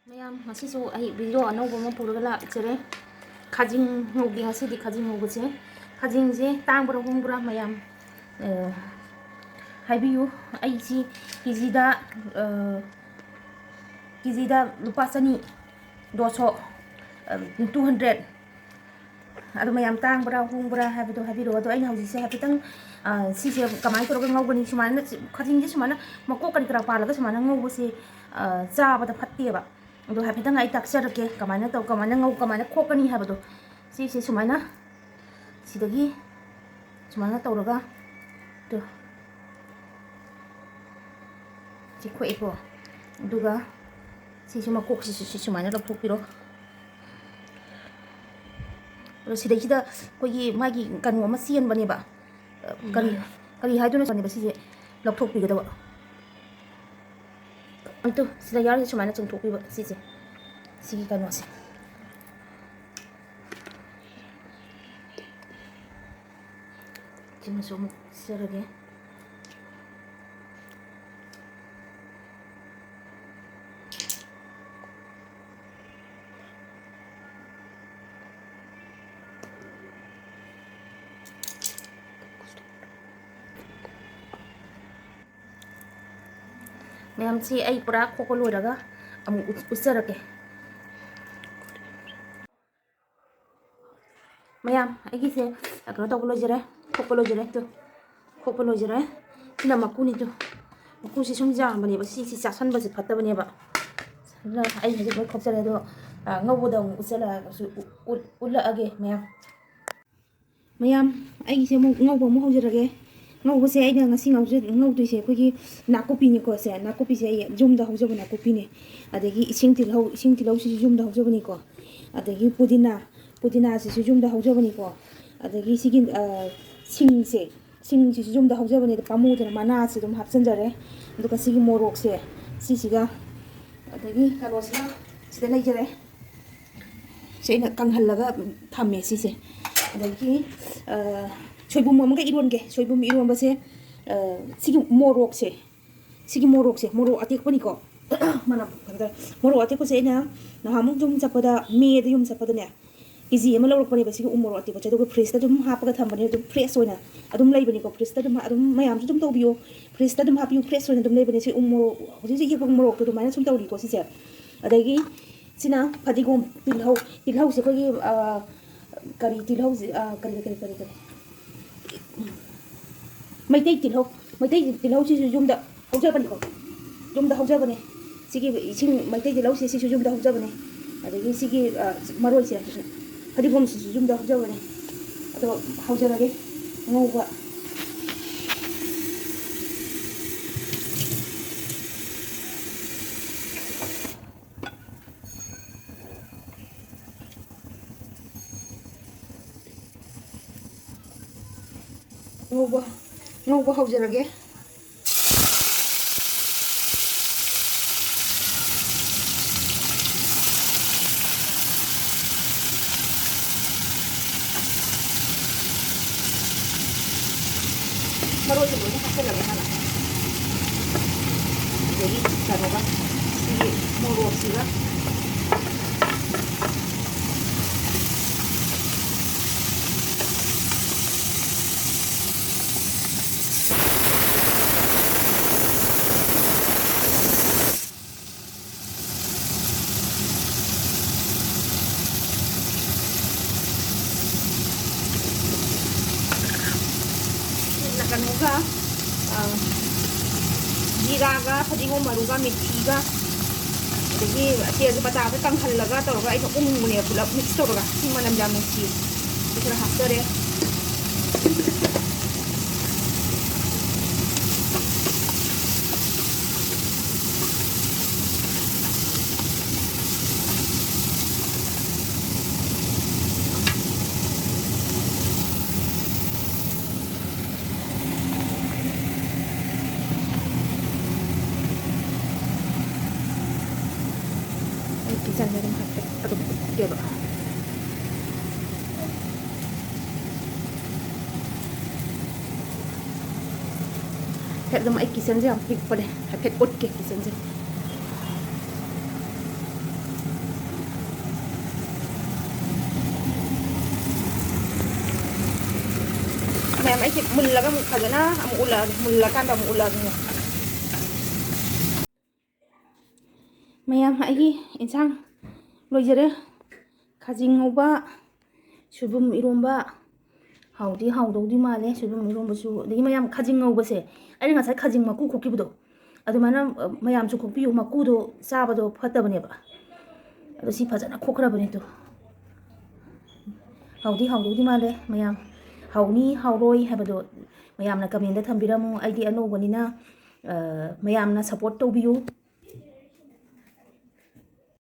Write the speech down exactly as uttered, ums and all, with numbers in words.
ꯃꯌꯥꯝ, ꯉꯁꯤꯁꯨ ꯑꯩ video ꯑꯅꯧꯕ ꯑꯃ ꯄꯨꯔꯒ ꯂꯥꯛꯆꯔꯦ꯫ ꯈꯥꯖꯤꯡ ꯉꯧꯒꯦ ꯉꯁꯤꯗꯤ꯫ ꯈꯥꯖꯤꯡ ꯉꯧꯕꯁꯦ, ꯈꯥꯖꯤꯡꯁꯦ ꯇꯥꯡꯕ꯭ꯔꯥ ꯍꯣꯡꯕ꯭ꯔꯥ ꯃꯌꯥꯝ, ꯑ, ꯍꯥꯏꯕꯤꯌꯨ꯫ ꯑꯩꯁꯤ ꯀꯦꯖꯤꯗ, ꯑ, ꯀꯦꯖꯤꯗ ꯂꯨꯄꯥ ꯆꯅꯤ, ꯗꯣꯁꯣ, ꯑ, two hundred꯫ ꯑꯗꯣ ꯃꯌꯥꯝ, ꯇꯥꯡꯕ꯭ꯔꯥ ꯍꯣꯡꯕ꯭ꯔꯥ ꯍꯥꯏꯕꯗꯣ ꯍꯥꯏꯕꯤꯔꯛꯑꯣ꯫ ꯑꯗꯣ ꯑꯩꯅ ꯍꯧꯖꯤꯛꯁꯦ ꯍꯥꯏꯐꯦꯠꯇꯪ, ꯑ, ꯁꯤꯁꯦ ꯀꯃꯥꯏꯅ ꯇꯧꯔꯒ ꯉꯧꯒꯅꯤ? ꯁꯨꯃꯥꯏꯅ ꯆ-, ꯈꯥꯖꯤꯡꯁꯦ ꯁꯨꯃꯥꯏꯅ ꯃꯀꯣꯛ ꯀꯔꯤ ꯀꯔꯥ ꯄꯥꯜꯂꯒ ꯁꯨꯃꯥꯏꯅ ꯉꯧꯕꯁꯦ, ꯑ, ꯆꯥꯕꯗ ꯐꯠꯇꯦꯕ꯫ ꯑꯗꯣ ꯍꯥꯏꯐꯦꯠꯇꯪ ꯑꯩ ꯇꯥꯛꯆꯔꯛꯀꯦ, ꯀꯃꯥꯏꯅ ꯇꯧ, ꯀꯃꯥꯏꯅ ꯉꯧ, ꯀꯃꯥꯏꯅ ꯈꯣꯛꯀꯅꯤ ꯍꯥꯏꯕꯗꯣ꯫ ꯁꯤꯁꯦ ꯁꯨꯃꯥꯏꯅ, ꯁꯤꯗꯒꯤ ꯁꯨꯃꯥꯏꯅ ꯇꯧꯔꯒ, ꯇꯨ, ꯁꯤ ꯈꯣꯛꯑꯦꯀꯣ꯫ ꯑꯗꯨꯒ ꯁꯤꯁꯨ ꯃꯀꯣꯛꯁꯤꯁꯨ ꯁꯤ ꯁꯨꯃꯥꯏꯅ ꯂꯧꯊꯣꯛꯄꯤꯔꯣ꯫ ꯑꯗꯣ ꯁꯤꯗꯩꯁꯤꯗ ꯑꯩꯈꯣꯏꯒꯤ ꯃꯥꯒꯤ ꯀꯩꯅꯣ ꯑꯃ ꯆꯦꯟꯕꯅꯦꯕ꯫ ꯀꯔꯤ, ꯀꯔꯤ ꯍꯥꯏꯗꯣꯏꯅꯣ ꯈꯪꯗꯦꯕ, ꯁꯤꯁꯦ ꯂꯧꯊꯣꯛꯄꯤꯒꯗꯕ꯫ ꯑꯗꯨ ꯁꯤꯗ ꯌꯥꯎꯔꯤꯁꯦ ꯁꯨꯃꯥꯏꯅ ꯆꯨꯝꯊꯣꯛꯄꯤꯕ, ꯁꯤꯁꯦ, ꯁꯤꯒꯤ ꯀꯩꯅꯣꯁꯦ꯫ ꯁꯤꯃꯁꯨ ꯑꯃꯨꯛ ꯁꯤꯖꯔꯒꯦ꯫ ꯃꯌꯥꯝꯁꯤ ꯑꯩ ꯄꯨꯔꯥ ꯈꯣꯛꯄ ꯂꯣꯏꯔꯒ ꯑꯃꯨꯛ ꯎꯠ-, ꯎꯠꯆꯔꯛꯀꯦ꯫ ꯃꯌꯥꯝ, ꯑꯩꯒꯤꯁꯦ ꯀꯩꯅꯣ ꯇꯧꯕ ꯂꯣꯏꯖꯔꯦ, ꯈꯣꯛꯄ ꯂꯣꯏꯖꯔꯦ꯫ ꯇꯨ, ꯈꯣꯛꯄ ꯂꯣꯏꯖꯔꯦ꯫ ꯁꯤꯅ ꯃꯀꯨꯅꯤ꯫ ꯇꯨ, ꯃꯀꯨꯁꯤ ꯁꯨꯝ ꯌꯥꯝꯕꯅꯦꯕ, ꯁꯤꯁꯤ ꯆꯥꯁꯟꯕꯁꯦ ꯐꯠꯇꯕꯅꯦꯕ꯫ ꯑꯗꯨꯅ ꯑꯩ ꯍꯧꯖꯤꯛ ꯂꯣꯏ ꯈꯣꯛꯆꯔꯦ꯫ ꯑꯗꯣ, ꯑ, ꯉꯧꯕꯗ ꯑꯃꯨꯛ ꯎꯠꯁꯜꯂꯛꯑꯒꯁꯨ ꯎ-, ꯎꯠ-, ꯎꯠꯂꯛꯑꯒꯦ ꯃꯌꯥꯝ꯫ ꯃꯌꯥꯝ, ꯑꯩꯒꯤꯁꯦ ꯑꯃꯨꯛ ꯉꯧꯕ ꯑꯃꯨꯛ ꯍꯧꯖꯔꯒꯦ꯫ ꯉꯧꯕꯁꯦ ꯑꯩꯅ ꯉꯁꯤ ꯉꯧꯖ-, ꯉꯧꯗꯣꯏꯁꯦ ꯑꯩꯈꯣꯏꯒꯤ ꯅꯥꯀꯨꯞꯄꯤꯅꯤꯀꯣ꯫ ꯁꯦ, ꯅꯥꯀꯨꯞꯄꯤꯁꯦ ꯑꯩ ꯌꯨꯝꯗ ꯍꯧꯖꯕ ꯅꯥꯀꯨꯞꯄꯤꯅꯦ꯫ ꯑꯗꯒꯤ ꯏꯁꯤꯡ ꯇꯤꯜꯍꯧ, ꯏꯁꯤꯡ ꯇꯤꯜꯍꯧꯁꯤꯁꯨ ꯌꯨꯝꯗ ꯍꯧꯖꯕꯅꯤꯀꯣ꯫ ꯑꯗꯒꯤ ꯄꯨꯗꯤꯅꯥ, ꯄꯨꯗꯤꯅꯥꯁꯤꯁꯨ ꯌꯨꯝꯗ ꯍꯧꯖꯕꯅꯤꯀꯣ꯫ ꯑꯗꯒꯤ ꯁꯤꯒꯤ, ꯑ, ꯁꯤꯡꯁꯦ, ꯁꯤꯡꯁꯤꯁꯨ ꯌꯨꯝꯗ ꯍꯧꯖꯕꯅꯦ, ꯑꯗꯣ ꯄꯥꯝꯃꯨꯗꯅ ꯃꯅꯥꯁꯦ ꯑꯗꯨꯝ ꯍꯥꯞꯆꯤꯟꯖꯔꯦ꯫ ꯑꯗꯨꯒ ꯁꯤꯒꯤ ꯃꯣꯔꯣꯛꯁꯦ, ꯁꯤꯁꯤꯒ, ꯑꯗꯒꯤ ꯀꯩꯅꯣꯁꯤꯅ ꯁꯤꯗ ꯂꯩꯖꯔꯦ꯫ ꯁꯤ ꯑꯩꯅ ꯀꯪꯍꯜꯂꯒ ꯊꯝꯃꯦ ꯁꯤꯁꯦ꯫ ꯑꯗꯒꯤ, ꯑ, ꯁꯣꯏꯕꯨꯝ ꯑꯃꯒ ꯏꯔꯣꯟꯒꯦ꯫ ꯁꯣꯏꯕꯨꯝ ꯏꯔꯣꯟꯕꯁꯦ, ꯑ, ꯁꯤꯒꯤ ꯃꯣꯔꯣꯛꯁꯦ, ꯁꯤꯒꯤ ꯃꯣꯔꯣꯛꯁꯦ, ꯃꯣꯔꯣꯛ ꯑꯇꯦꯛꯄꯅꯤꯀꯣ꯫ ꯃꯅꯝ ꯐꯖꯗ꯭ꯔꯦ꯫ ꯃꯣꯔꯣꯛ ꯑꯇꯦꯛꯄꯁꯦ ꯑꯩꯅ ꯅꯍꯥꯟꯃꯨꯛ ꯌꯨꯝ ꯆꯠꯄꯗ, ꯃꯦꯗ ꯌꯨꯝ ꯆꯠꯄꯗꯅꯦ, ꯀꯦ ꯖꯤ ꯑꯃ ꯂꯧꯔꯛꯄꯅꯦꯕ ꯁꯤꯒꯤ ꯎ ꯃꯣꯔꯣꯛ ꯑꯇꯦꯛꯄꯁꯦ꯫ ꯑꯗꯨꯒ ꯐ꯭ꯔꯤꯖꯇ ꯑꯗꯨꯝ ꯍꯥꯞꯄꯒ ꯊꯝꯕꯅꯦ, ꯑꯗꯨꯝ ꯐ꯭ꯔꯦꯁ ꯑꯣꯏꯅ ꯑꯗꯨꯝ ꯂꯩꯕꯅꯤꯀꯣ꯫ ꯐ꯭ꯔꯤꯖꯇ ꯑꯗꯨꯝ, ꯑꯗꯨꯝ ꯃꯌꯥꯝꯁꯨ ꯑꯗꯨꯝ ꯇꯧꯕꯤꯌꯣ, ꯐ꯭ꯔꯤꯖꯇ ꯑꯗꯨꯝ ꯍꯥꯞꯄꯤꯌꯨ, ꯐ꯭ꯔꯦꯁ ꯑꯣꯏꯅ ꯑꯗꯨꯝ ꯂꯩꯕꯅꯦ꯫ ꯁꯤ ꯎ ꯃꯣꯔꯣꯛ ꯍꯧꯖꯤꯛ ꯍꯧꯖꯤꯛ ꯌꯦꯛꯄ ꯃꯣꯔꯣꯛꯇꯣ ꯑꯗꯨꯃꯥꯏꯅ ꯁꯨꯝ ꯇꯧꯔꯤꯀꯣ ꯁꯤꯁꯦ꯫ ꯑꯗꯒꯤ ꯁꯤꯅ ꯐꯗꯤꯒꯣꯝ, ꯇꯤꯜꯍꯧ꯫ ꯇꯤꯜꯍꯧꯁꯦ ꯑꯩꯈꯣꯏꯒꯤ, ꯑ, ꯀꯔꯤ ꯇꯤꯜꯍꯧꯁꯦ, ꯑ, ꯀꯔꯤ, ꯀꯔꯤ, ꯀꯔꯤ, ꯀꯔꯤ? ꯃꯩꯇꯩ ꯇꯤꯜꯍꯧ꯫ ꯃꯩꯇꯩ ꯇꯤꯜꯍꯧꯁꯤꯁꯨ ꯌꯨꯝꯗ ꯍꯧꯖꯕꯅꯤꯀꯣ, ꯌꯨꯝꯗ ꯍꯧꯖꯕꯅꯦ꯫ ꯁꯤꯒꯤ ꯏꯁꯤꯡ, ꯃꯩꯇꯩ ꯇꯤꯜꯍꯧꯁꯦ ꯁꯤꯁꯨ ꯌꯨꯝꯗ ꯍꯧꯖꯕꯅꯦ꯫ ꯑꯗꯒꯤ ꯁꯤꯒꯤ, ꯑ, ꯃꯔꯣꯏꯁꯦ, ꯐꯗꯤꯒꯣꯝꯁꯤꯁꯨ ꯌꯨꯝꯗ ꯍꯧꯖꯕꯅꯦ꯫ ꯑꯗꯣ ꯍꯧꯖꯔꯒꯦ ꯉꯧꯕ꯫ ꯉꯧꯕ, ꯉꯧꯕ ꯍꯧꯖꯔꯒꯦ꯫ ꯃꯔꯣꯏꯁꯦ ꯂꯣꯏꯅ ꯍꯥꯞꯆꯤꯜꯂꯒꯦ ꯍꯥꯟꯅ꯫ ꯑꯗꯒꯤ ꯀꯩꯅꯣꯒ, ꯁꯤꯒꯤ ꯃꯣꯔꯣꯛꯁꯤꯒ꯫ ꯀꯩꯅꯣꯒ, ꯑ, ꯖꯤꯔꯥꯒ, ꯐꯗꯤꯒꯣꯝ ꯃꯔꯨꯒ, ꯃꯤꯊꯤꯒ, ꯑꯗꯒꯤ ꯇꯦꯖꯄꯇꯥꯒ ꯀꯪꯍꯜꯂꯒ ꯇꯧꯔꯒ ꯑꯩꯅ ꯎꯪꯕꯅꯦꯕ ꯄꯨꯂꯞ ꯃꯤꯛꯁ ꯇꯧꯔꯒ꯫ ꯁꯤ ꯃꯅꯝ ꯌꯥꯝ ꯅꯨꯡꯁꯤ꯫ ꯁꯤ ꯈꯔ ꯍꯥꯞꯆꯔꯦ꯫ ꯑꯩ ꯀꯤꯠꯆꯟꯗ ꯑꯗꯨꯝ ꯍꯥꯏꯐꯦꯠ ꯑꯗꯨꯝ ꯎꯠꯀꯦꯕ꯫ ꯍꯥꯏꯐꯦꯠ ꯑꯗꯨꯝ, ꯑꯩ ꯀꯤꯠꯆꯟꯁꯦ ꯌꯥꯝ ꯄꯤꯛꯄꯅꯦ, ꯍꯥꯏꯐꯦꯠ ꯎꯠꯀꯦ ꯀꯤꯠꯆꯟꯁꯦ꯫ ꯃꯌꯥꯝ, ꯑꯩꯁꯦ ꯃꯨꯜꯂꯒ ꯑꯃꯨꯛ ꯐꯖꯅ ꯑꯃꯨꯛ ꯎꯠꯂꯛꯑꯒꯦ, ꯃꯨꯜꯂꯀꯥꯟꯗ ꯑꯃꯨꯛ ꯎꯠꯂꯛꯑꯒꯦ꯫ ꯃꯌꯥꯝ, ꯑꯩꯒꯤ ꯏꯟꯁꯥꯡ ꯂꯣꯏꯖꯔꯦ꯫ ꯈꯥꯖꯤꯡ ꯉꯧꯕ, ꯁꯣꯏꯕꯨꯝ ꯏꯔꯣꯝꯕ, ꯍꯥꯎꯗꯤ ꯍꯥꯎꯗꯧꯗꯤ ꯃꯥꯜꯂꯦ ꯁꯣꯏꯕꯨꯝ ꯏꯔꯣꯝꯕꯁꯨ꯫ ꯑꯗꯒꯤ ꯃꯌꯥꯝ, ꯈꯥꯖꯤꯡ ꯉꯧꯕꯁꯦ, ꯑꯩꯅ ꯉꯁꯥꯏ ꯈꯥꯖꯤꯡ ꯃꯀꯨ ꯈꯣꯛꯈꯤꯕꯗꯣ, ꯑꯗꯨꯃꯥꯏꯅ, ꯑ, ꯃꯌꯥꯝꯁꯨ ꯈꯣꯛꯄꯤꯌꯨ, ꯃꯀꯨꯗꯣ ꯆꯥꯕꯗꯣ ꯐꯠꯇꯕꯅꯦꯕ꯫ ꯑꯗꯣ ꯁꯤ ꯐꯖꯅ ꯈꯣꯛꯈ꯭ꯔꯕꯅꯦ ꯇꯨ꯫ ꯍꯥꯎꯗꯤ ꯍꯥꯎꯗꯧꯗꯤ ꯃꯥꯜꯂꯦ ꯃꯌꯥꯝ꯫ ꯍꯥꯎꯅꯤ ꯍꯥꯎꯔꯣꯏ ꯍꯥꯏꯕꯗꯣ ꯃꯌꯥꯝꯅ comment ꯊꯝꯕꯤꯔꯝꯃꯨ꯫ ꯑꯩꯗꯤ ꯑꯅꯧꯕꯅꯤꯅ, ꯑ, ꯃꯌꯥꯝꯅ support ꯇꯧꯕꯤꯌꯨ꯫